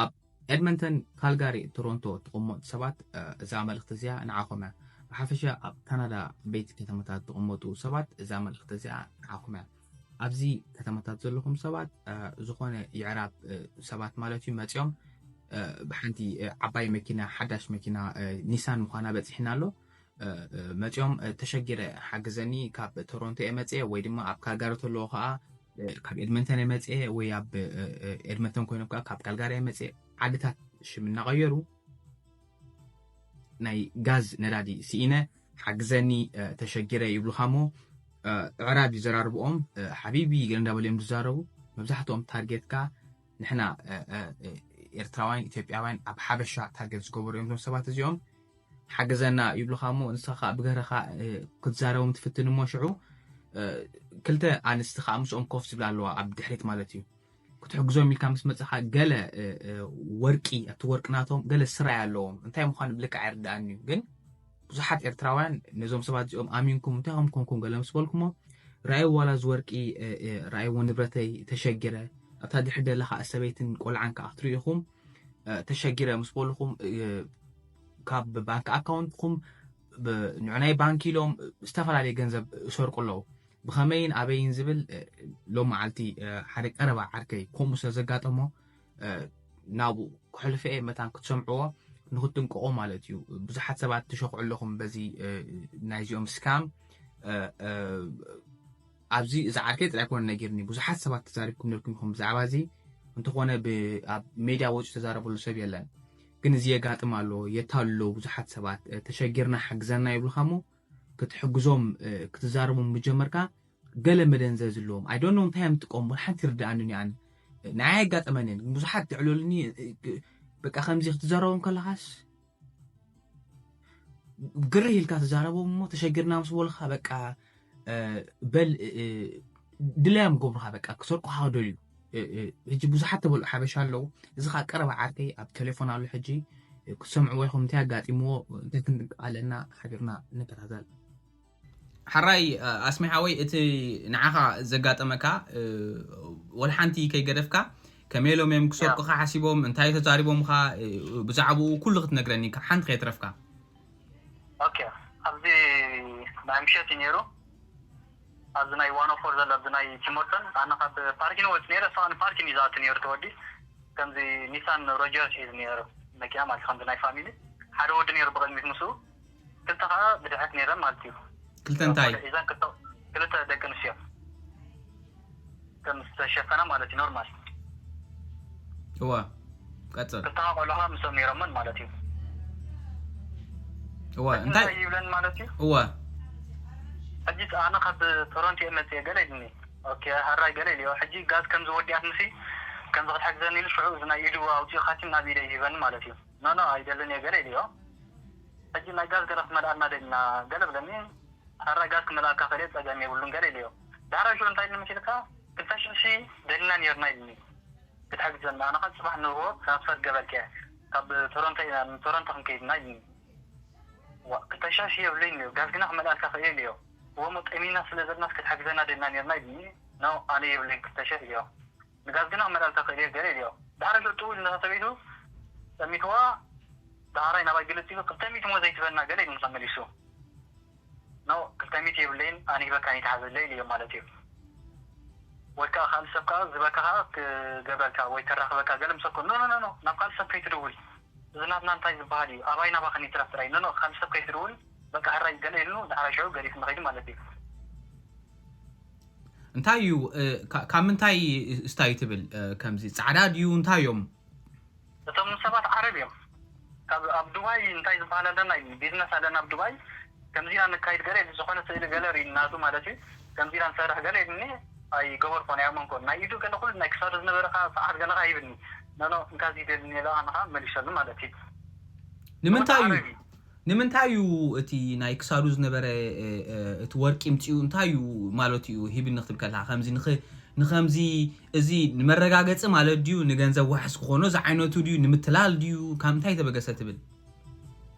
ኣብ ኤድመንተን፣ ካልጋሪ፣ ቶሮንቶ ትቕመጡ ሰባት፣ እ፣ እዛ መልእኽቲ እዚኣ ንዓኹም እያ። ብሓፈሻ ኣብ ካናዳ ዓበይቲ ከተማታት ትቕመጡ ሰባት እዛ መልእኽቲ እዚኣ ንዓኹም እያ። ኣብዚ ከተማታት ዘለኹም ሰባት፣ እ፣ ዝኾነ የዕራብ፣ እ፣ ሰባት ማለት እዩ መፂኦም፣ እ፣ ብሓንቲ፣ እ፣ ዓባይ መኪና፣ ሓዳሽ መኪና፣ እ፣ ኒሳን ምዃና በፂሕና ኣሎ። እ፣ እ፣ መፂኦም፣ እ፣ ተሸጊረ ሓግዘኒ፣ ካብ ቶሮንቶ እየ መፅየ ወይ ድማ ኣብ ካልጋሪ ተለዎ ከዓ፣ እ፣ ካብ ኤድመንተን እየ መፅየ ወይ ኣብ፣ እ፣ እ፣ ኤድመንተን ኮይኖም ከዓ ካብ ካልጋሪ እየ መፅየ፣ ዓድታት ሽም እናቐየሩ ናይ ጋዝ ነዳዲ ስኢነ ሓግዘኒ፣ እ፣ ተሸጊረ ይብሉኻ እሞ፣ እ፣ ኣዕራብ ይዘራርብኦም፣ እ፣ ሓቢቢ ገለ እንዳበሉ እዮም ዝዛረቡ። መብዛሕትኦም ታርጌትካ ንሕና፣ እ፣ እ፣ እ፣ ኤርትራውያን፣ ኢትዮጵያውያን ኣብ ሓበሻ ታርጌት ዝገበሩ እዮም እዞም ሰባት እዚኦም። ሓግዘና ይብሉኻ እሞ ንስኻ ከዓ ብገረኻ፣ እ፣ ክትዛረቦም ትፍትን እሞ ሽዑ፣ እ፣ ክልተ ኣንስቲ ከዓ ምስኦም ኮፍ ዝብላ ኣለዋ ኣብ ድሕሪት ማለት እዩ። ክትሕግዞም ኢልካ ምስ መጻኻ ገለ፣ እ፣ እ፣ ወርቂ፣ ኣብቲ ወርቂ ናቶም ገለ ስራይ ኣለዎም። እንታይ ምዃኑ ብልክዕ ኣይርድኣንን እዩ። ግን ብዙሓት ኤርትራውያን ነዞም ሰባት እዚኦም ኣሚንኩም እንታይ ከም ኮንኩም ገለ ምስ በልኩሞ፣ ረኣይዎ ዋላ እዚ ወርቂ፣ እ፣ እ፣ ረኣይዎ ንብረተይ ተሸጊረ፣ ኣብታ ድሕሪ ደላ ከዓ ሰበይትን ቆልዓን ከዓ ክትርእዩ ኢኹም፣ እ፣ ተሸጊረ ምስ በልኹም፣ እ፣ ካብ ባንክ ኣካውንትኩም ብ-፣ ንዑ ናይ ባንክ ኢሎም ዝተፈላለየ ገንዘብ ይሰርቁ ኣለዉ። ብኸመይን ኣበይን ዝብል፣ እ፣ ሎም መዓልቲ፣ እ፣ ሓደ ቀረባ ዓርከይ ከምኡ ስለ ዘጋጠሞ፣ እ፣ ናብኡ ክሕልፎ እየ። መታን ክትሰምዕዎ ንኽትጥንቀቑ ማለት እዩ። ብዙሓት ሰባት ትሸኽዑ ኣለኹም በዚ፣ እ፣ ናይዚኦም ስካም። እ፣ እ፣ ኣብዚ እዚ ዓርከይ ጥራይ ኮነ ነጊርኒ። ብዙሓት ሰባት ተዛሪብኩም ነርኩም ኢኹም ብዛዕባ እዚ። እንተኾነ ብ-፣ ኣብ ሜድያ ወጺኡ ተዛረበሉ ሰብ የለን። ግን እዚ የጋጥም ኣሎ፣ የታልሎ ብዙሓት ሰባት፣ እ፣ ተሸጊርና ሓግዘና ይብሉኻ እሞ ክትሕግዞም፣ እ፣ ክትዛረቦም ምጀመርካ ገለ መደንዘዝ ኣለዎም። I don't know እንታይ እዮም ዝጥቀሙ፣ ሓንቲ ይርድኣንን እዩ ኣነ። ንዓይ ኣጋጠመንን፣ ግን ብዙሓት ዘዕለሉኒ፣ እ፣ እ፣ በቃ ከምዚ ክትዛረቦም ከለኻስ ግርህ ኢልካ ትዛረቦም እሞ ተሸጊርና ምስ በሉኻ በቃ፣ እ፣ በል፣ እ፣ እ፣ ድላዮም ገብሩኻ በቃ ክሰርቁኻ ክደልዩ። እ፣ እ፣ ሕጂ ብዙሓት ተበልዑ ሓበሻ ኣለዉ። እዚ ኸኣ ቀረባ ዓርከይ ኣብ ቴሌፎን ኣሎ ሕጂ፣ እ፣ ክትሰምዕዎ ኢኹም እንታይ ኣጋጢምዎ፣ እንታይ ክንጥንቀቕ ኣለና ሓቢርና ንከታተል። ሓራይ፣ እ፣ ኣስሜ ሓወይ፣ እቲ ንዓኻ ዘጋጠመካ፣ እ፣ ወላ ሓንቲ ከይገደፍካ፣ ከመይ ኢሎም እዮም ክሰርቁኻ ሓሲቦም፣ እንታይ ተዛሪቦምኻ፣ እ፣ ብዛዕባኡ ኩሉ ክትነግረኒ፣ ካብ ሓንቲ ከየትረፍካ። ኦኬ፣ ኣብዚ ናይ ምሸት እዩ ነይሩ። ኣብዚ ናይ ዋን ኦ ፎር ዘሎ፣ ኣብዚ ናይ ቲም በርተን፣ ኣነ ካብ ፓርኪን ወጽእ ነይረ፣ እሱ ኸኣ ንፓርኪን እዩ ዝኣቱ ነይሩ፣ እቲ ወዲ። ከምዚ ኒሳን ሮጀርስ ሒዙ ነይሩ፣ መኪና ማለት፣ ከምዚ ናይ ፋሚሊ። ሓደ ወዲ ነይሩ ብቕድሚት ምስኡ፣ ክልተ ኸኣ ብድሕሪት ነይረን ማለት እዩ። ክልተ እንታይ? ቆልዑ ሒዘን ክልተ፣ ክልተ ደቂ ኣንስትዮ። ከም ዝተሸፈና ማለት እዩ፣ ኖርማል። እወ፣ ቀጽል። ክልተ ቆልዑ ምስኦም ነይሮምን ማለት እዩ። እወ፣ ሕጂ እንታይ? እንታይ ይብለን ማለት እዩ? እወ። ሕጂ ኣነ ካብ ቶሮንቶ እየ መጽየ ገለ ኢልኒ። ኦኬ፣ ሃራይ ገለ ኢልዮ። ሕጂ ጋዝ ከም ዝወዲኣት ምሲ፣ ከም ዝኽትሕግዘኒ ኢሉ ሽዑ እዚ ናይ ኢዱ ኣውጺኡ ካቲም ናብ ኢደይ ሂበኒ ማለት እዩ። ኖ፣ ኖ፣ ኣይደልን እየ ገለ ኢልዮ። ሕጂ ናይ ጋዝ ገለ ክመልኣልና ደልና ገለ ብለኒ። ሃራይ ጋዝ ክመልኣልካ ክእል እየ፣ ጸገም የብሉን ገለ ኢልዮ። ዳሕራይ ሽዑ እንታይ ኢልኒ መሲልካ? ክልተ ሽሕ ሺ ደሊና ነይርና ኢልኒ። ክትሕግዘና፣ ኣነ ኸኣ ጽባሕ ንግሆ ትራንስፈር ገበልከ፣ ካብ ቶሮንቶ ኢና፣ ንቶሮንቶ ክንከይድ ኢና ኢልኒ። ዋ፣ ክልተ ሽሕ ሺ የብለይን እዩ፣ ጋዝ ግና ክመልኣልካ ክእል እየ ኢልዮ። እሞ ጠሚና ስለ ዘለናስ ክትሕግዘና ደልና ነርና ኢልኒ። ኖ፣ ኣነ የብለይን ክልተ ሽሕ ኢልዮ። ንጋዝ ግና ክመልኣልካ ክእል እየ ገለ ኢልዮ። ዳሕራይ ሽዑ ጥውል ነታ ሰበይቱ ጠሚትዋ፣ ዳሕራይ ናባይ ግልጽ ኢሉ፣ ክልተ ሚእቲ እሞ ዘይትበና ገለ ኢልኒ መሊሱ። ኖ፣ ክልተ ሚእቲ የብለይን፣ ኣነ ሂበካን ይትሓዘለይ ኢልዮ ማለት እዩ። ወይ ከኣ ካልእ ሰብ ከኣ ዝህበካ ከኣ ክገብረልካ ወይ ከራኽበካ ገለ ምሰኮ፣ ኖ፣ ኖ፣ ኖ፣ ኖ፣ ናብ ካልእ ሰብ ከይትድውል። እዚ ናትና እንታይ ዝበሃል እዩ? ኣባይ ናባኽን ይትረፍ ጥራይ። ኖ፣ ኖ፣ ካልእ ሰብ ከይትድውል፣ በቃ ሕራይ ገለ ኢልኑ፣ ዳሕራይ ሽዑ ገዲፍኒ ኸይዱ ማለት እዩ። እንታይ እዩ፣ እ፣ ካ-፣ ካብ ምንታይ እስታይ ትብል? እ፣ ከምዚ ጻዕዳ ድዩ? እንታይ እዮም? እቶም ሰባት ዓረብ እዮም። ካብ፣ ኣብ ዱባይ እንታይ ዝበሃል ኣለና ኢልኒ፣ ቢዝነስ ኣለና ኣብ ዱባይ፣ ከምዚ ኢና ነካይድ ገለ ኢሉ፣ ዝኾነ ስእሊ ገለ ርእዩ ናቱ ማለት እዩ፣ ከምዚ ኢና ንሰርሕ ገለ ኢሉኒ፣ ኣይገበርኮን፣ ኣይኣመንኮን። ናይ ኢዱ ገለ ኩሉ፣ ናይ ክሳዱ ዝነበረ ኸዓ ሰዓት ገለ ኸዓ ሂብኒ። ኖ፣ ኖ፣ እንካ እዚ ደልኒ ኢለ ኣነ ኸዓ መሊሰሉ ማለት እዩ። ንምንታይ እዩ? ዓረብ እዩ። ንምንታይ እዩ እቲ ናይ ክሳዱ ዝነበረ፣ እ፣ እ፣ እቲ ወርቂ ምጽኡ እንታይ እዩ ማለት እዩ ሂብኒ ክትብል ከለኻ? ከምዚ ንኽ-፣ ንኸምዚ እዚ ንመረጋገጺ ማለት ድዩ? ንገንዘብ ዋሕስ ክኾኖ ዝዓይነቱ ድዩ? ንምትላል ድዩ? ካብ ምንታይ ተበገሰ ትብል?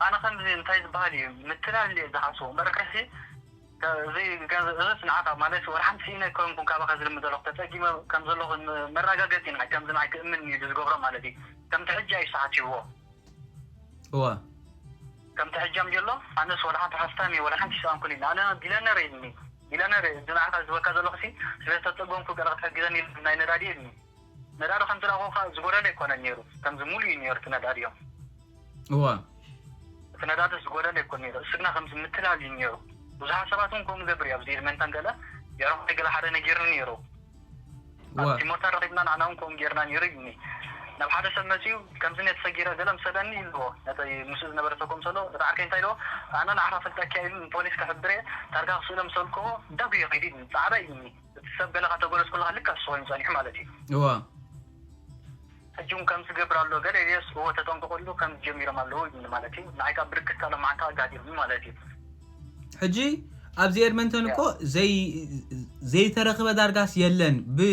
ኣነ ከምዚ እንታይ ዝበሃል እዩ? ምትላል እንድየ ዝሓስቦ። እምበር ከሲ እዚ ገንዘብ እዚስ ንዓኻ ማለት ወላ ሓንቲ ስኢነ ኣይኮንኩን ካባኻ ዝልምን ዘለኹ፣ ተጸጊመ ከም ዘለኹ መረጋገጺ ንዓይ ከምዚ ንዓይ ክእምን እዩ ዝገብሮ ማለት እዩ። ከምቲ ሕጂ ኣይሰሓት ይብዎ እዋ ከምቲ ሕጃም ጀሎ ኣነስ ወላ ሓንቲ ሃፍታም እየ ወላ ሓንቲ ሰኣንኩን ኢልና ኣነ ቢለነር እየ እኒ ቢለነር እየ እዚ ንዓኻ ዝበካ ዘለኹ ሲ ስለ ዝተጸገምኩ ገለ ክትሕግዘኒ ኢሉ ናይ ነዳዲ እየ እኒ ነዳዲ ከም ዝላኹ ከዓ ዝጎደለ ኣይኮነን ነይሩ ከምዚ ሙሉ እዩ ነይሩ እቲ ነዳዲ እዮም እዋ እቲ ነዳዲ ዝጎደለ ኣይኮን ነይሩ እሱ ግና ከምዚ ምትላል እዩ ነይሩ ብዙሓት ሰባት እውን ከምኡ ገብር እዩ ኣብዚ ኤድመንተን ገለ የረኹ ገለ ሓደ ነጊርኒ ነይሩ እዋ ኣብቲ ሞተር ረኺብና ንዓና እውን ከምኡ ጌርና ነይሩ ይብኒ ናብ ሓደ ሰብ መፅኡ ከምዚ ነቲ ሰጊረ ገለ ምሰለኒ ይብልዎ ነቲ ምስኡ ዝነበረ ሰብ ከምሰሎ እቲ ዓርከይ እንታይ ኢልዎ ኣነ ንዓኻ ፈልጠኪ እያ ኢሉ ንፖሊስ ክሕብር እየ ታርጋ ክስእሎ ምሰልክዎ ደጉ እየ ከይዱ ይብኒ ፃዕዳ ይብኒ እቲ ሰብ ገለ ካተጎለስኩልካ ልካ እሱ ኮይኑ ፀኒሑ ማለት እዩ እዋ ሕጂ እውን ከም ዝገብር ኣሎ ገለ ኢልዮስ እዎ ተጠንቀቁሉ ከም ጀሚሮም ኣለዉ ይብኒ ማለት እዩ ንዓይ ካብ ብርግት ካሎም መዓንታ ኣጋዲሩኒ ማለት እዩ ሕጂ ኣብዚ ኤድመንተን እኮ ዘይ ዘይተረኽበ ዳርጋስ የለን ብ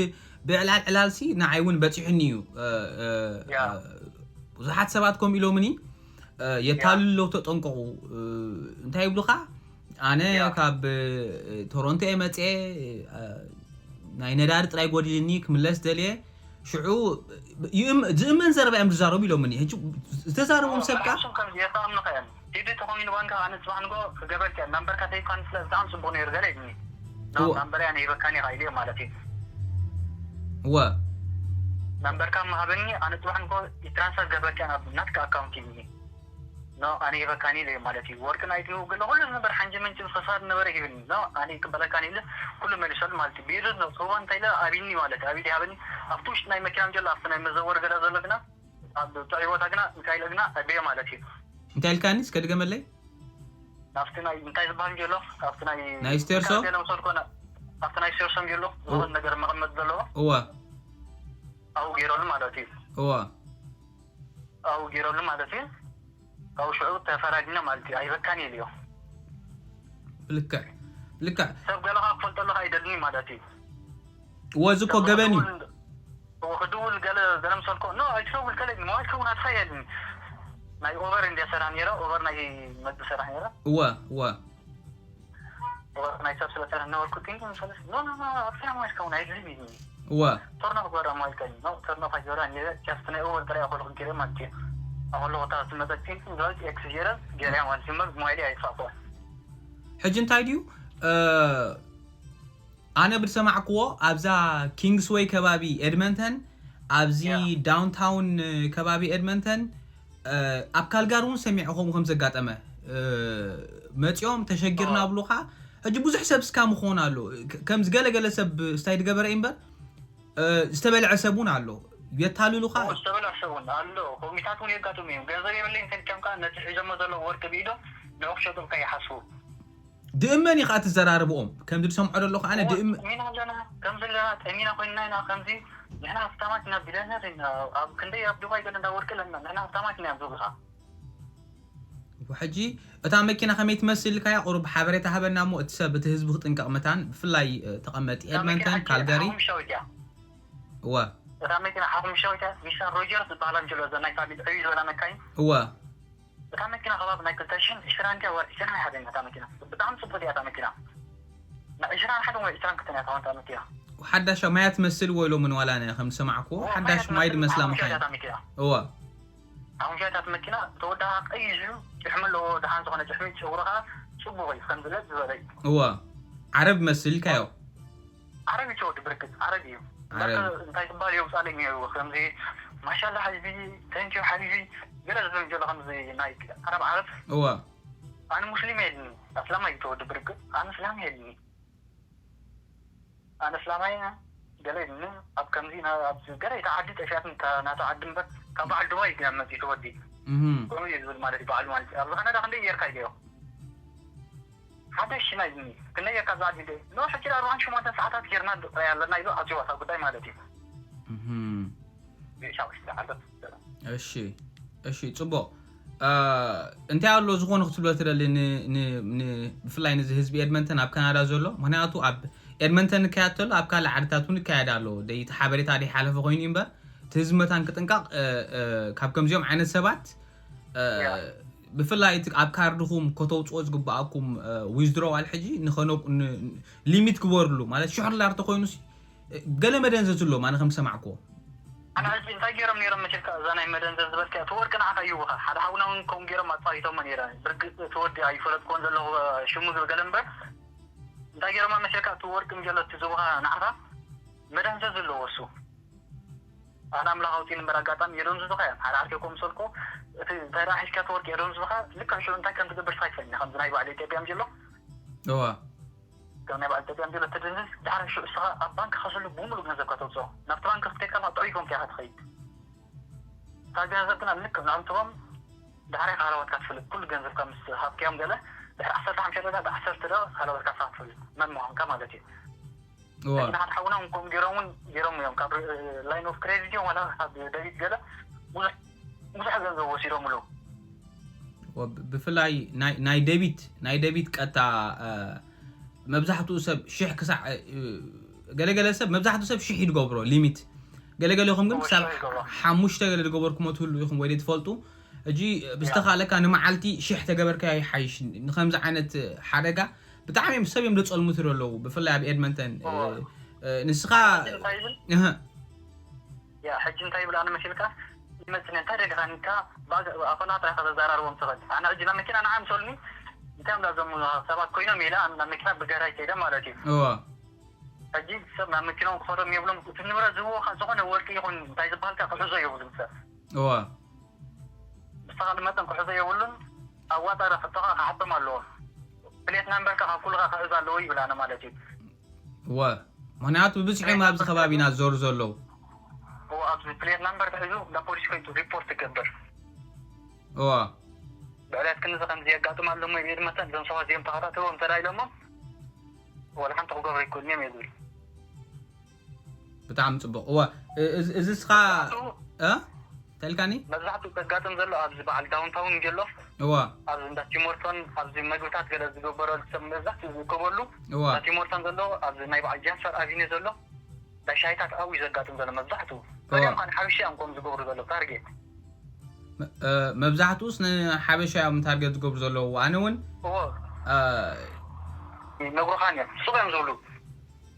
ብዕላል ዕላልሲ ንዓይ እውን በፂሑኒ እዩ እ፣ እ፣ ያ። እ፣ ብዙሓት ሰባት ከምኡ ኢሎምኒ እ፣ የታልሉ ኣለዉ ተጠንቀቁ እ፣ እንታይ ይብሉኻ ኣነ ያ። ካብ እ፣ ቶሮንቶ እየ መፅኤ እ፣ ናይ ነዳዲ ጥራይ ጎዲልኒ ክምለስ ደልየ ሽዑ ይእም- ዝእመን ዘረባ እዮም ዝዛረቡ ኢሎምኒ ሕጂ ዝተዛረቦም ሰብ ከ ንሶም ከም የካኣምኑ ከ እዮም ሂዲ ተኾይኑ ባንካ ኣነ ፅባሕ ንጎ ክገበልክ እያ ናምበርካ ተይኳን ስለ ብጣዕሚ ፅቡቅ ነይሩ ገለ ይብኒ እዎ። ናምበር እያ ነይበካኒ ኢኻ ኢልዮ ማለት እዩ እወ ናምበርካ ምሃበኒ ኣነ ፅባሕ ንጎ ይትራንስፈር ገበልክ እያ ናብ ናትካ ኣካውንት ይብኒ ኖ ኣነ ይበካኒ ኢለ ማለት እዩ ወርቂ ናይ ድህው ገለ ኩሉ ዝነበር ሓንጂ ምንጭ ፈሳድ ነበረ ሂብኒ ኖ ኣነ ይቅበለካኒ ኢለ ኩሉ መሊሰሉ ማለት እዩ ብኢዱ ሩባ እንታይ ኢለ ኣቢኒ ማለት ኣቢዲ ሃበኒ ኣብቲ ውሽጢ ናይ መኪና ጀሎ ኣብቲ ናይ መዘወር ገለ ዘሎ ግና ኣብ ጥዑይ ቦታ ግና እንታይ ኢለ ግና ኣበየ ማለት እዩ እንታይ ኢልካኒ እስከ ድገመለይ ኣብቲ ናይ እንታይ ዝበሃል ጀሎ ኣብቲ ናይ ናይ ስቴርሶ? ገለ መሰልኮ ና- ኣብቲ ናይ ስቴርሶም ጀሎ ዝኾነ ነገር መቐመጥ ዘለዎ እወ ኣብኡ ገይረሉ ማለት እዩ እወ ኣብኡ ገይረሉ ማለት እዩ ካብኡ ሽዑ ተፈራዲና ማለት እዩ ኣይበካን ኢልዮ ልክዕ ልክዕ ሰብ ገለኻ ክፈልጠሉ ኣይደልኒ ማለት እዩ ወዚ እኮ ገበን እዩ ክድውል ገለ ገለ ምሰልኮ ኖ ኣይትደውል ገለ ሞባይል ከውን ኣትፋ የልኒ ናይ ኦቨር እንዲያ ሰራሕ ነይረ ኦቨር ናይ መዲ ሰራሕ ነይረ እወ እወ ኦቨር ናይ ሰብ ስለ ሰራሕ ነበርኩ ቲንክ ምሰለስ ኖ ኖ ኖ ኣትፋ ሞባይል ከውን ኣይድልም ይልኒ እወ ቶርኖ ክገራ ሞባይል ከኒ ኖ ቶርኖ ካይገራ ነይረ ጃስት ናይ ኦቨር ጥራይ ኣኮልኩ ገይረ ማለት እዩ ኣኮሎ ቦታ ዝመፀ ቲንክ ንዛዊት ኤክስ ገይረ ገይረ ማለት እዩ ሞባይል ኣይፋኮ ሕጂ እንታይ ድዩ እ፣ ኣነ ብዝሰማዕክዎ ኣብዛ ኪንግስወይ ከባቢ ኤድመንተን ኣብዚ ያ። ዳውንታውን ከባቢ ኤድመንተን እ፣ ኣብ ካልጋሪ እውን ሰሚዐ ከምኡ ከም ዘጋጠመ እ፣ መፂኦም ተሸጊርና ኦ። ብሉካ ሕጂ ብዙሕ ሰብ እስካ ምኾን ኣሎ ከ- ከምዚ ገለገለ ሰብ ስታይ ዝገበረ እዩ እምበር እ፣ ዝተበልዐ ሰብ እውን ኣሎ የታልሉካ ዝተበላሸ እውን ኣሎ ኮሚታት እውን የጋጥሙ እዮም ገንዘብ የብለይ እንተልከምካ ነቲ ሒዞሞ ዘለዉ ወርቂ ብኢዶም ንኦም ክሸጡልካ ይሓስቡ ድእመን እዩ ከዓ ትዘራርብኦም ከምዚ ዝሰምዖ ዘለኹ ኣነ ድእመ ጠሚና ኣለና ከምዚ ኣለና ጠሚና ኮይንና ኢና ከምዚ ንሕና ሃፍታማት ኢና ቢለነር ኢና ኣብ ክንደይ ኣብ ዱባይ ገለ እንዳ ወርቂ ኣለና ንሕና ሃፍታማት ኢና እዮም ዝብሉካ ሕጂ እታ መኪና ከመይ ትመስል ኢልካያ ቁሩብ ሓበሬታ ሃበና እሞ እቲ ሰብ እቲ ህዝቢ ክጥንቀቕ መታን ብፍላይ እ፣ ተቐመጢ ኤድመንተን ካልጋሪ ሓሙሻዊት እያ እወ እታ መኪና ሓሙሻዊት እያ ኒሳን ሮጀርስ ዝበሃላ እንጀሎ እዛ ናይ ፋሚሊ ዕብይ ዝበላ መካይን እወ እታ መኪና ከባቢ ናይ ክልተ ሽሕን ዕስራን ድያ ወር ዕስራን ሓደን እታ መኪና ብጣዕሚ ፅቡቅ እያ እታ መኪና ናይ ዕስራን ሓደን ወይ ዕስራን ክልተን እያ እታ መኪና ሓዳሽ ማያ ትመስል ወይ ኢሎምን ዋላ ነ ከም ዝሰማዕኩዎ ሓዳሽ ማይ ድመስላ መካይን እታ መኪና እወ ሓሙሻታት መኪና ተወዳኻ ቀይሕ እዩ ጭሕሚ ኣለዎ ደሓን ዝኾነ ጭሕሚ ጨጉርኻ ፅቡቅ እዩ ከም ዝለጥ ዝበለ እዩ እወ ዓረብ መስል ኢልካዮ ዓረብ እዩ ተወዲ ብርግፅ ዓረብ እዩ ዓረብ። በቃ እንታይ ዝበሃል የውፃለኝ እዩ ከምዚ ማሻላ ሓቢቢ ተንኪዩ ሓቢቢ ገለ ዝብል ዘሎ ከምዚ ናይ ዓረብ ዓረብ እወ ኣነ ሙስሊም የልኒ ኣስላማይ እዩ ተወዲ ብርግፅ ኣነ እስላም የልኒ ኣነ እስላማይ እየ ገለ የልኒ ኣብ ከምዚ ና- ኣብ ገለ እቲ ዓዲ ጠፊኣት ናተ ዓዲ እምበር ካብ በዓል ዱባይ እዩ መፅኡ ተወዲ እህም። ከምኡ እዩ ዝብል ማለት እዩ በዓሉ ማለት እዩ ኣብ ዝኸነዳ ክንደይ ጌርካ ኢለዮ ሓደ ሽና ይኒ ክንደይ ጌርካ ዝዓዲ ደ ኖ ሕጂ ኣርባዕን ሸሞንተን ሰዓታት ጌርና ጥራይ ኣለና ኢሉ ኣትዋ እታ ጉዳይ ማለት እዩ እህም። ሻውሽ ዝዓለት እሺ እሺ ፅቡቅ እ፣ እንታይ ኣሎ ዝኾነ ክትብሎ ትደሊ ን- ን- ን- ብፍላይ ነዚ ህዝቢ ኤድመንተን ኣብ ካናዳ ዘሎ ምክንያቱ ኣብ ኤድመንተን ይካየድ ተሎ ኣብ ካልእ ዓድታት እውን ይካየድ ኣሎ ደይቲ ሓበሬታ ደይሓለፈ ኮይኑ እዩ እምበር እቲ ህዝቢ መታን ክጥንቀቕ እ፣ እ፣ ካብ ከምዚኦም ዓይነት ሰባት እ፣ ያ። ብፍላይ እቲ ኣብ ካርድኹም ከተውፅኦ ዝግበኣኩም ዊዝድሮዋል ሕጂ ንኸነ ሊሚት ግበርሉ። ማለት ሽሕ ዶላር ተኮይኑ ገለ መደንዘዝ ኣለዎም። ኣነ ከም ዝሰማዕክዎ ኣነ ሕጂ እንታይ ገይሮም ነይሮም መሲልካ? እዛ ናይ መደንዘዝ ዝበልካ እቲ ወርቂ ንዓኻ ይህቡኻ። ሓደ ሓውና እውን ከምኡ ገይሮም ኣፃዊቶሞ ነይረ። ብርግፅ እቲ ወዲ ኣይፈለጥክዎን ዘለኹ ሽሙ ዝብል ገለ እምበር እንታይ ገይሮም መሲልካ? እቲ ወርቂ እንጀሎ እቲ ዝቡኻ ንዓኻ መደንዘዝ ኣለዎ እሱ። ኣነ ኣምላኽ ኣውፂኒ እምበር ኣጋጣሚ የደንዝዙኻ እዮም። ሓደ ዓርኪ ኮምሰልኮ እቲ እንታይ ደኣ ሒዝካ እቲ ወርቂ የደንዝዙኻ። ልክዕ ሽዑ እንታይ ከም ትገብር ስኻ ይፈልኒ። ከምዚ ናይ ባዕሊ ኢትዮጵያ እንጀሎ እዋ ከም ናይ ባዕሊ ኢትዮጵያ እንጀሎ ትድንዝዝ። ድሓር ሽዑ እስኻ ኣብ ባንክ ከስሉ ብምሉእ ገንዘብካ ተውፅኦ። ናብቲ ባንክ ክትከይድ ከለኻ ጥዑይ ኮንካ ኢኻ ትኸይድ። እታ ገንዘብ ግና ልክዕ ንዕንትቦም ዳሕራይ ሃለዋትካ ትፈልጥ። ኩሉ ገንዘብካ ምስ ሃብካዮም ገለ ድሕሪ ዓሰርተ ሓሙሽተ ደቂቃ ዓሰርተ ደቂቃ ሃለዋትካ ንስኻ ትፈልጥ መን ምዃንካ ማለት እዩ። እዋ ሕጂ ንሓደ ሓውና እውን ከምኡ ገይሮም እውን ገይሮም እዮም። ካብ ላይን ኦፍ ክሬዲት እዮም ዋላ ካብ ደቢት ገለ ብዙሕ ብዙሕ ገንዘብ ወሲዶምሉ። ወ- ብፍላይ ናይ- ናይ ደቢት ናይ ደቢት ቀጥታ እ፣ መብዛሕትኡ ሰብ ሽሕ ክሳዕ እ፣ ገለገለ ሰብ መብዛሕትኡ ሰብ ሽሕ ይድገብሮ ሊሚት። ገለገለኹም ግን እዎ፣ ክሳብ ሽሕ ይገብሮ። ሓሙሽተ ገለ ዝገበርኩሞ ትህሉ ኢኹም ወይ ትፈልጡ። ሕጂ ብዝተኻእለካ ንመዓልቲ ሽሕ ተገበርካዮ ይሓይሽ። ንከምዚ ዓይነት ሓደጋ ብጣዕሚ እዮም ሰብ እዮም ዘጸልሙትሉ ኣለዉ፣ ብፍላይ ኣብ ኤድመንተን። እ፣ እዎ። እ፣ ንስኻ እንታይ ይብል እህ፣ ያ ሕጂ እንታይ ይብል ኣነ መሲልካ ይመፅኒ እንታይ ደሊኻ ንካ ኣፈና ጥራይ ከተዛራርቦም ትኽእል። ኣነ ሕጂ ናብ መኪና ንዓ ምሰሉኒ እንታይ እዮም ዳዞም ሰባት ኮይኖም ኢለ ኣነ ናብ መኪና ብገራይ ከይደ ማለት እዩ። እዎ ሕጂ ሰብ ናብ መኪናኦም ክኸዶም የብሎም። እቲ ንብረት ዝህብዎ ዝኾነ ወርቂ ይኹን እንታይ ዝበሃልካ ክሕዞ የብሉን ሰብ። እዎ ብዝተኻለ መጠን ክሕዞ የብሉን። ኣዋጣሪ ሕቶኻ ክሓቶም ኣለዎ። ፕሌት ናምበርካ ካብ ኩልኻ ክሕዝ ኣለዎ ይብል ኣነ ማለት እዩ። እወ ምክንያቱ ብብዝሒ እዮም ኣብዚ ከባቢና ዝዞሩ ዘለዉ። እዎ ኣብዚ ፕሌት ናምበር ትሕዙ ናብ ፖሊስ ከይዱ ሪፖርት ትገብር። እወ ብዕለት ክንዚ ከምዚ የጋጥም ኣሎ እሞ ይብል መተን እዞም ሰባት እዚኦም ተኸታተልዎም እንተ ኢሎሞ ወላ ሓንቲ ክገብሩ ኣይክእሉን እዮም እየ ዝብል። ብጣዕሚ ፅቡቅ። እወ እ- እዚ- እዚ ስኻ እ? ተልካኒ መብዛሕትኡ ዘጋጥም ዘሎ ኣብዚ በዓል ዳውንታውን ገሎ እወ ኣብዚ እንዳ ቲሞርቶን ኣብዚ መግብታት ገለ ዝገበረሉ ሰብ መብዛሕትኡ ዝእከበሉ እወ እንዳ ቲሞርቶን ዘሎ ኣብዚ ናይ በዓል ጃስፐር ኣቪኒ ዘሎ ናይ ሻይታት ኣብዩ ዘጋጥም ዘሎ መብዛሕትኡ ፈሊዮም ካን ሓብሻ እዮም ከም ዝገብሩ ዘሎ ታርጌት መ- እ፣ መብዛሕትኡስ ንሓበሻ እዮም ታርጌት ዝገብሩ ዘለዉ። ኣነ እውን እዎ እ፣ ይነግሩኻን እዮም ሱቕ እዮም ዝብሉ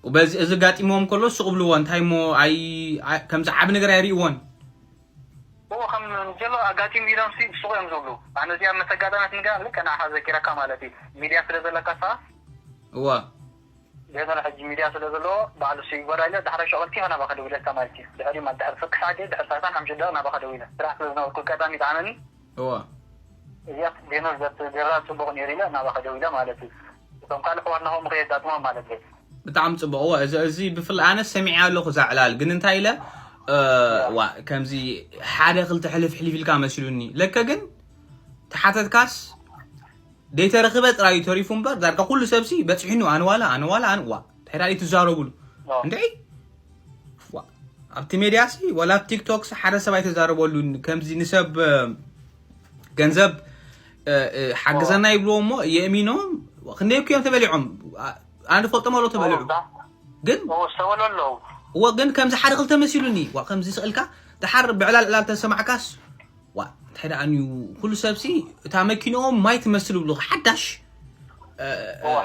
በዚ እዚ ጋጢሞም ከሎ ሱቕ ብልዎ እንታይ ሞ ኣይ ኣይ- ከምዚ ዓቢ ነገር ኣይርእይዎን። እዎ ከም ዘሎ ኣጋጢሙ ኢሎም ሲ ሱቕ እዮም ዝብሉ ኣነ እዚኣ መተጋጣሚት ንጋ ልክ ንዓኻ ዘኪረካ ማለት እዩ ሚድያ ስለ ዘለካ ሰዓ እወ ገና ሕጂ ሚድያ ስለ ዘለዎ ባዕሉ ሲ ይጎዳ ኢለ ዳሕራይ ሸቐልቲ ኢኻ ናባኻ ደዊለካ ማለት እዩ ድሕሪ ማለት ድሕሪ ፍርቂ ሰዓት ድሕሪ ሰላሳን ሓሙሽተ ደቂቕ ናባኻ ደዊለ ስራሕ ስለ ዝነበርኩ ኣጋጣሚ ይጠዓመኒ እወ እዚኣ ዜና ዘርት ገራ ፅቡቕ ነይሩ ኢለ ናባኻ ደዊለ ማለት እዩ እቶም ካልእ ሕዋትና ከምኡ ከየጋጥሞም ማለት እዩ ብጣዕሚ ፅቡቅ። እወ እዚ እዚ ብፍላይ ኣነ ሰሚዐ ኣለኹ እዛ ዕላል ግን እንታይ ኢለ እ፣ ዋ ከምዚ ሓደ ክልተ ሕልፍ ሕልፍ ኢልካ መሲሉኒ ለከ ግን ተሓተትካስ ደይተረኽበ ጥራይ እዩ ተሪፉ እምበር ዳርጋ ኩሉ ሰብሲ በፂሕኑ ኣነ ዋላ ኣነ ዋላ ኣነ ዋ ድሕሪ ትዛረቡሉ እንድዒ ዋ፣ ኣብቲ ሜድያ ሲ ዋላ ኣብ ቲክቶክ ሲ ሓደ ሰብ ኣይተዛረበሉን ከምዚ ንሰብ እ፣ ገንዘብ እ፣ እ፣ ሓግዘና ይብልዎ እሞ የእሚኖም ክንደይ እኮ እዮም ተበሊዖም ኣ- ኣነ ፈልጦም ኣሎ ተበሊዑ ግን ሰበሉ ኣለዉ እወ ግን ከምዚ ሓደ ክልተ መሲሉኒ ዋ ከምዚ ስቕልካ ድሓር ብዕላል ዕላል ተሰማዕካስ ዋ እንታይ ደኣ እዩ ኩሉ ሰብሲ እታ መኪንኦም ማይ ትመስል ብሉ ሓዳሽ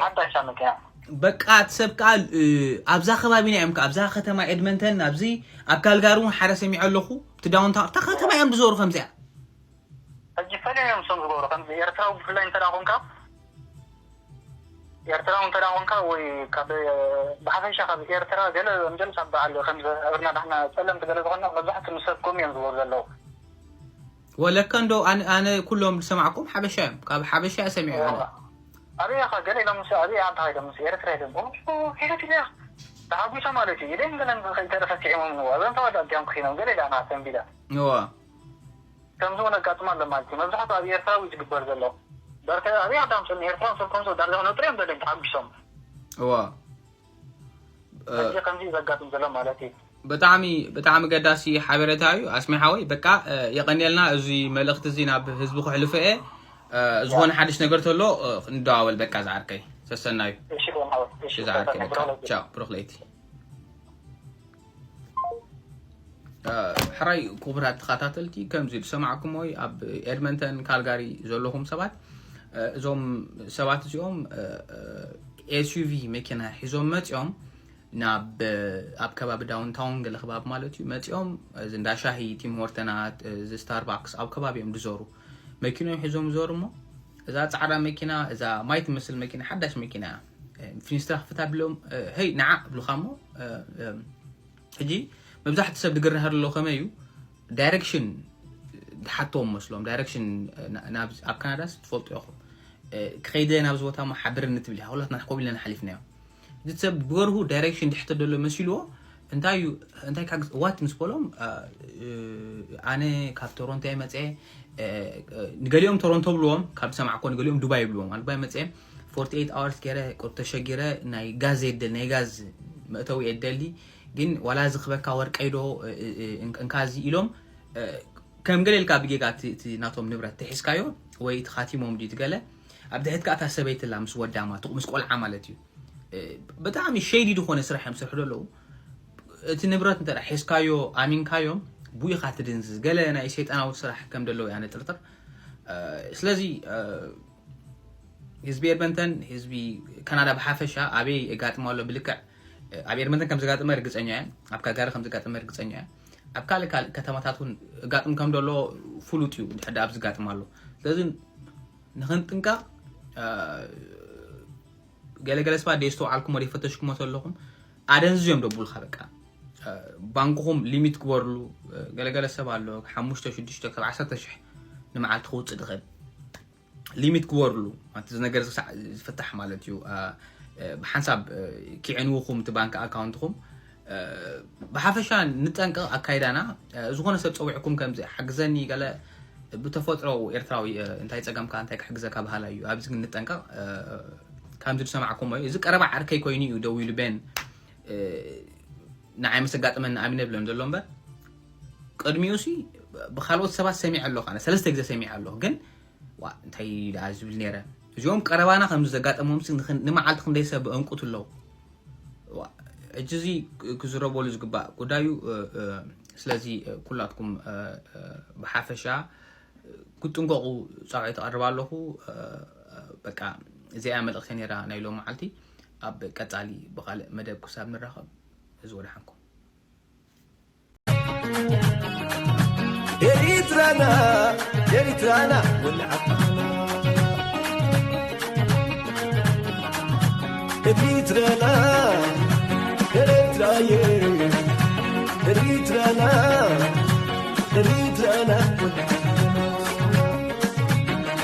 ሓዳሽ መኪና በቃ እቲ ሰብ ከዓ እ፣ ኣብዛ ከባቢና እዮም ከዓ ኣብዛ ከተማ ኤድመንተን ኣብዚ ኣብ ካልጋሪ እውን ሓደ ሰሚዐ ኣለኹ እቲ ዳውንታውን እታ ከተማ እዮም ዝዞሩ ከምዚኣ ሕጂ ፈሊዮም እዮም እሶም ዝገብሩ ከምዚ ኤርትራዊ ብፍላይ እንተ ደኣ ኮንካ ኤርትራዊ እንተ ደኣ ኮንካ ወይ ካብ ብሓፈሻ ካብ ኤርትራ ገለ ዘምጀል ካብ በዓል ከምዚ ኣብርና ዳሕና ጸለምቲ ገለ ዝኾንና መብዛሕትኡ ንሰብ ከምኡ እዮም ዝገብሩ ዘለዉ ወለካ እንዶ ኣነ ኣነ ኩሎም ዝሰማዕኩም ሓበሻ እዮም ካብ ሓበሻ እየ ሰሚዑ ኣነ ኣበይ ኢኻ ገለ ኢሎም ምስ ኣበይ ኢኻ እንታይ ኢሎም ምስ ኤርትራ ኢሎም ኦ ኦ፣ ኤርትራ ተሓጒሶም ማለት እዩ ኢደን ገለን ከይተረፈ ስዒሞም ንዋ እዞም ተዋዳእቲ እዮም ክኺኖም ገለ ኢላ ናተን ቢላ እዋ ከምዚ እውን ኣጋጥሞ ኣሎ ማለት እዩ መብዛሕትኡ ኣብ ኤርትራ እዩ ዝግበር ዘሎ በርከ ኣበይ ዓዲ ኣምፅእኒ ኤርትራ ስልኮም ዝወዳር ዝኾነ ጥሪኦም ዘለዮም ተሓጒሶም እዋ ከምዚ ከምዚ እዩ ዘጋጥም ዘሎ ማለት እዩ ብጣዕሚ ብጣዕሚ ገዳሲ ሓበሬታ እዩ ኣስሚ ሓወይ በቃ እ፣ የቐንየልና እዚ መልእኽቲ እዚ ናብ ህዝቢ ክሕልፎ እየ እ፣ ዝኾነ ሓድሽ ነገር ተሎ እ፣ ንደዋወል በቃ ዝዓርከይ ሰሰናዩ እሺ ዶን ሓወይ እሺ ዝዓርከይ በቃ ብሮለቲ ቻው ብሩኽ ለይቲ ሕራይ ክቡራት ተኸታተልቲ፣ ከምዚ ዝሰማዕኩም ወይ ኣብ ኤድመንተን ካልጋሪ ዘለኹም ሰባት፣ እዞም ሰባት እዚኦም ኤስዩቪ መኪና ሒዞም መፂኦም ናብ ኣብ ከባቢ ዳውንታውን ገለ ከባቢ ማለት እዩ መፂኦም፣ እዚ እንዳ ሻሂ፣ ቲም ሆርተናት፣ እዚ ስታርባክስ ኣብ ከባቢ እዮም ዝዞሩ። መኪኖም ሒዞም ይዞሩ እሞ እዛ ፃዕዳ መኪና፣ እዛ ማይ ትመስል መኪና፣ ሓዳሽ መኪና እያ። ፊኒስትራ ክፍታ ብሎም፣ ሄይ ንዓ ብሉኻ እሞ ሕጂ መብዛሕቲ ሰብ ድግርናሃር ኣሎ ከመይ እዩ ዳይሬክሽን ድሓቶም መስሎም ዳይሬክሽን ኣብ ካናዳስ ትፈልጡ ኢኹም። ክኸይደ ናብዚ ቦታ ሞ ሓብርኒ ትብል ኢኻ። ኩላትና ኮብ ኢለና ሓሊፍናዮ። እዚ ሰብ ብገርሁ ዳይሬክሽን ድሕተ ደሎ መሲልዎ እንታይ እዩ እንታይ ካግ ዋት ምስ በሎም ኣነ ካብ ቶሮንቶ እየ መፅአ። ንገሊኦም ቶሮንቶ ብልዎም ካብ ዝሰማዕኮ ንገሊኦም ዱባይ ብልዎም ኣነ ዱባይ መፅአ። ፎርቲ ኤይት ኣወርስ ገይረ ቁር ተሸጊረ ናይ ጋዝ የደል ናይ ጋዝ መእተዊ የደሊ ግን ዋላ ዝኽበካ ወርቀይ ዶ እንካዚ ኢሎም ከም ገለ ኢልካ ብጌጋ እቲ ናቶም ንብረት ተሒዝካዮ ወይ እቲ ካቲሞም ድዩ ትገለ ኣብ ድሕት ከኣ እታ ሰበይትላ ምስ ወዳማ ምስ ቆልዓ ማለት እዩ። ብጣዕሚ ሸይዲ ዝኾነ ስራሕ እዮም ስርሑ ዘለዉ። እቲ ንብረት እንተ ሒዝካዮ ኣሚንካዮም ብኢኻ ትድንዝዝ ገለ ናይ ሰይጣናዊ ስራሕ ከም ደለዉ እያ ንጥርጥር። ስለዚ ህዝቢ ኤድመንተን ህዝቢ ካናዳ ብሓፈሻ ኣበይ የጋጥሞ ኣሎ ብልክዕ ኣብ ኤድመንተን ከም ዘጋጥመ ርግፀኛ እየ። ኣብ ካልጋሪ ከም ዘጋጥመ ርግፀኛ እየ። ኣብ ካልእ ካልእ ከተማታት እውን እጋጥም ከም ደሎ ፍሉጥ እዩ። ድሕዳ ኣብ ዝጋጥም ኣሎ ስለዚ ንኽንጥንቀቕ ገለገለ ሰባት ደይስተውዓልኩሞ ደይፈተሽኩሞ ተለኹም ኣደንዝዮም ደቡልካ በቃ ባንክኹም ሊሚት ግበርሉ። ገለገለ ሰብ ኣሎ ሓሙሽተ ሽዱሽተ ካብ ዓሰርተ ሽሕ ንመዓልቲ ክውፅእ ድኽእል ሊሚት ግበርሉ። ማለት እዚ ነገር ክሳዕ ዝፍታሕ ማለት እዩ። ብሓንሳብ ኪዕንውኹም እቲ ባንክ ኣካውንትኹም ብሓፈሻ ንጠንቀቕ ኣካይዳና። ዝኾነ ሰብ ፀዊዕኩም ከምዚ ሓግዘኒ ገለ ብተፈጥሮ ኤርትራዊ እንታይ ፀገምካ እንታይ ክሕግዘካ ባህላ እዩ ኣብዚ ግን ንጠንቀቕ። ከምዚ ዝሰማዕኩሞ እዩ እዚ ቀረባ ዓርከይ ኮይኑ እዩ ደው ኢሉ ቤን ንዓይ ምስ ኣጋጥመኒ ኣሚነ ብለን ዘሎ እምበር ቅድሚኡ ሲ ብካልኦት ሰባት ሰሚዐ ኣለኹ ኣነ ሰለስተ ግዜ ሰሚዐ ኣለኹ ግን ዋ እንታይ ደኣ ዝብል ነይረ እዚኦም ቀረባና ከምዚ ዘጋጠሞም ሲ ንመዓልቲ ክንደይ ሰብ እንቁት ኣለዉ። ሕጂ እዚ ክዝረበሉ ዝግባእ ጉዳዩ ስለዚ ኩላትኩም ብሓፈሻ ክትጥንቀቑ ፃውዒ ተቐርብ ኣለኹ። በቃ እዚኣ መልእኽቲ ነይራ ናይ ሎም መዓልቲ። ኣብ ቀፃሊ ብኻልእ መደብ ክሳብ ንራኸብ እዚ ወደሓንኩም። ኤሪትራና ኤሪትራና ወልዓትና ኤሪትራና ኤሪትራየ ኤሪትራና ኤሪትራና